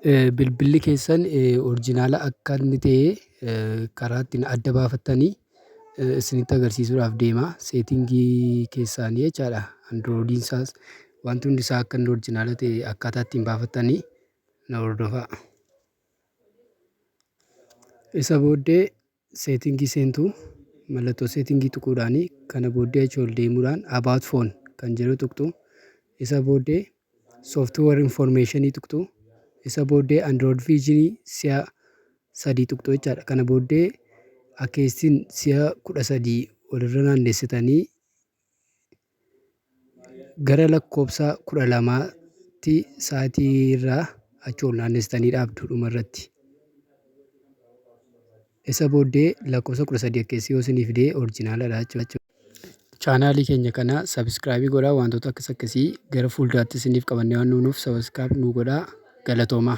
Bilbilli keessan original akka inni ta'e karaa ittiin adda baafattanii isinitti agarsiisuudhaaf deema. Setting keessaanii jechaadha. Androidiin isaas wanti hundi isaa akka inni original ta'e akkaataa ittiin baafattanii na hordofaa. Isa booddee setting seentu. Mallattoo setting tuquudhaanii kana booddee achi ol deemuudhaan "About phone" kan jedhu tuqxu. Isa booddee "Software information" tuqxu. Isa booddee "Android version" si'a sadii tuqxu jechaadha. Kana booddee akkeessin si'a 13 walirra naannessitanii gara lakkoofsa 12tti sa'aatii irraa achi ol naannessitanii dhaabdu dhumarratti. Isa booddee lakkoofsa 13 akkeessii yoo isinii fidee originaladha jechuudha. Channelii keenya kana subscribe godhaa. Wantoota akkas akkasii gara fuulduraatti isiniif qabannee waan dhufnuuf subscribe nu godhaa. Galatoomaa.